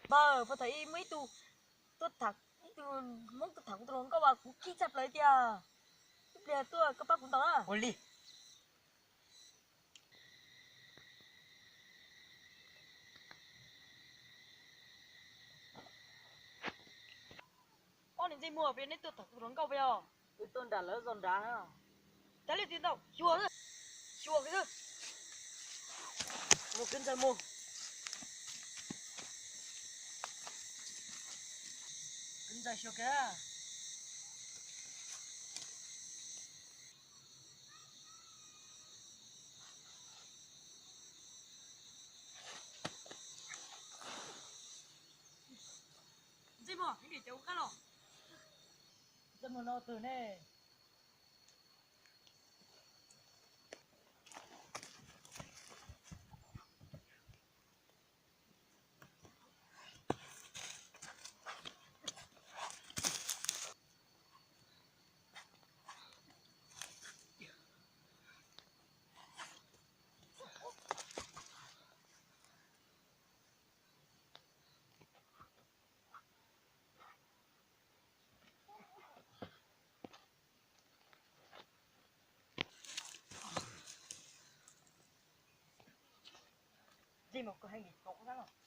Npawg, puas tham ib muaj ib tug tuaj tham, ib tug Hmoob tuaj tham kuv tus hluas nkauj as, kuv khib tshaj plaws tiag. Ib pliag tuaj koj pab kuv ntaus na. Ua li. Ob niam ntxawm muaj, puas yog neb tuaj tham kuv tus hluas nkauj puas yog? Wb tuaj nram lawv zos nrad. Cas li tsis ntau, xyuas, xyuas kiag. Mus kwv ntxawg mus. Kwv ntxawg xyuas kiag. Ntxawg mus, ib nim cov ua qab los. Ntxawg mus no twg ne? Ntxawg mus koj hais nkim tau ua qab los.